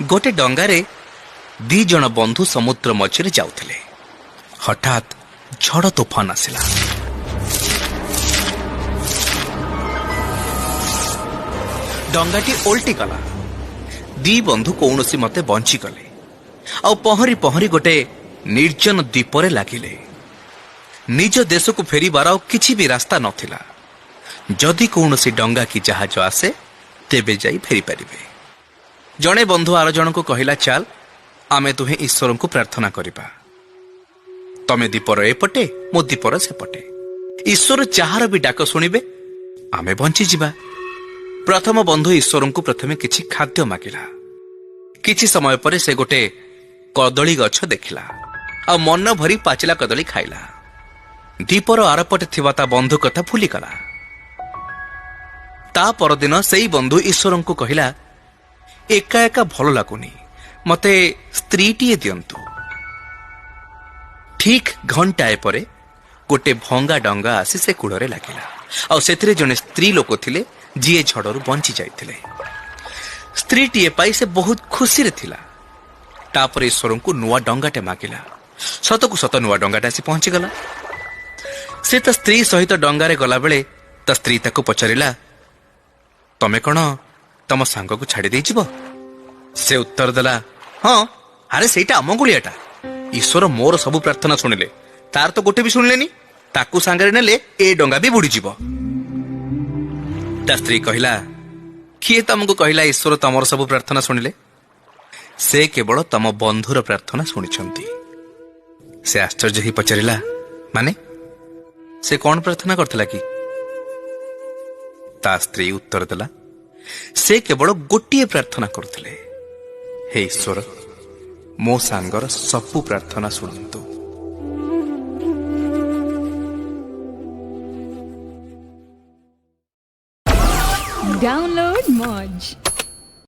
ଗୋଟେ ଡଙ୍ଗାରେ ଦି ଜଣ ବନ୍ଧୁ ସମୁଦ୍ର ମଝିରେ ଯାଉଥିଲେ। ହଠାତ୍ ଝଡ଼ ତୋଫାନ ଆସିଲା। ଡଙ୍ଗାଟି ଓଲଟି ଗଲା। ଦି ବନ୍ଧୁ କୌଣସି ମତେ ବଞ୍ଚିଗଲେ ଆଉ ପହଁରି ପହଁରି ଗୋଟେ ନିର୍ଜନ ଦ୍ୱୀପରେ ଲାଗିଲେ। ନିଜ ଦେଶକୁ ଫେରିବାର ଆଉ କିଛି ବି ରାସ୍ତା ନଥିଲା। ଯଦି କୌଣସି ଡଙ୍ଗା କି ଜାହାଜ ଆସେ, ତେବେ ଯାଇ ଫେରିପାରିବେ। ଜଣେ ବନ୍ଧୁ ଆର ଜଣକୁ କହିଲା, "ଚାଲ, ଆମେ ଦୁହେଁ ଈଶ୍ୱରଙ୍କୁ ପ୍ରାର୍ଥନା କରିବା। ତମେ ଦ୍ୱୀପର ଏପଟେ, ମୁଁ ଦ୍ୱୀପର ସେପଟେ। ଈଶ୍ୱର ଯାହାର ବି ଡାକ ଶୁଣିବେ, ଆମେ ବଞ୍ଚିଯିବା।" ପ୍ରଥମ ବନ୍ଧୁ ଈଶ୍ୱରଙ୍କୁ ପ୍ରଥମେ କିଛି ଖାଦ୍ୟ ମାଗିଲା। କିଛି ସମୟ ପରେ ସେ ଗୋଟେ କଦଳୀ ଗଛ ଦେଖିଲା ଆଉ ମନ ଭରି ପାଚିଲା କଦଳୀ ଖାଇଲା। ଦ୍ୱୀପର ଆରପଟେ ଥିବା ତା ବନ୍ଧୁ କଥା ଭୁଲିଗଲା। ତା ପରଦିନ ସେଇ ବନ୍ଧୁ ଈଶ୍ୱରଙ୍କୁ କହିଲା, "ଏକା ଏକା ଭଲ ଲାଗୁନି, ମତେ ସ୍ତ୍ରୀଟିଏ ଦିଅନ୍ତୁ।" ଠିକ୍ ଘଣ୍ଟାଏ ପରେ ଗୋଟେ ଭଙ୍ଗା ଡଙ୍ଗା ଆସି ସେ କୂଳରେ ଲାଗିଲା ଆଉ ସେଥିରେ ଜଣେ ସ୍ତ୍ରୀ ଲୋକ ଥିଲେ, ଯିଏ ଝଡ଼ରୁ ବଞ୍ଚି ଯାଇଥିଲେ। ସ୍ତ୍ରୀଟିଏ ପାଇ ସେ ବହୁତ ଖୁସିରେ ଥିଲା। ତାପରେ ଈଶ୍ୱରଙ୍କୁ ନୂଆ ଡଙ୍ଗାଟେ ମାଗିଲା। ସତକୁ ସତ ନୂଆ ଡଙ୍ଗାଟେ ଆସି ପହଞ୍ଚିଗଲା। ସେ ତା ସ୍ତ୍ରୀ ସହିତ ଡଙ୍ଗାରେ ଗଲାବେଳେ ତା ସ୍ତ୍ରୀ ତାକୁ ପଚାରିଲା, "ତମେ କଣ ତମ ସାଙ୍ଗକୁ ଛାଡ଼ି ଦେଇଯିବ?" ସେ ଉତ୍ତର ଦେଲା, "ହଁ, ଆରେ ସେଇଟା ଅମଙ୍ଗୁଳିଆଟା। ଈଶ୍ୱର ମୋର ସବୁ ପ୍ରାର୍ଥନା ଶୁଣିଲେ, ତାର ତ ଗୋଟେ ବି ଶୁଣିଲେନି। ତାକୁ ସାଙ୍ଗରେ ନେଲେ ଏ ଡଙ୍ଗା ବି ବୁଡ଼ିଯିବ।" ତା ସ୍ତ୍ରୀ କହିଲା, "କିଏ ତମକୁ କହିଲା ଈଶ୍ୱର ତମର ସବୁ ପ୍ରାର୍ଥନା ଶୁଣିଲେ? ସେ କେବଳ ତମ ବନ୍ଧୁର ପ୍ରାର୍ଥନା ଶୁଣିଛନ୍ତି।" ସେ ଆଶ୍ଚର୍ଯ୍ୟ ହେଇ ପଚାରିଲା, "ମାନେ, ସେ କଣ ପ୍ରାର୍ଥନା କରିଥିଲା କି?" ତା ସ୍ତ୍ରୀ ଉତ୍ତର ଦେଲା, "ସେ କେବଳ ଗୋଟିଏ ପ୍ରାର୍ଥନା କରୁଥିଲେ, ହେ ଈଶ୍ୱର, ମୋ ସାଙ୍ଗର ସବୁ ପ୍ରାର୍ଥନା ଶୁଣନ୍ତୁ।" Download Moj.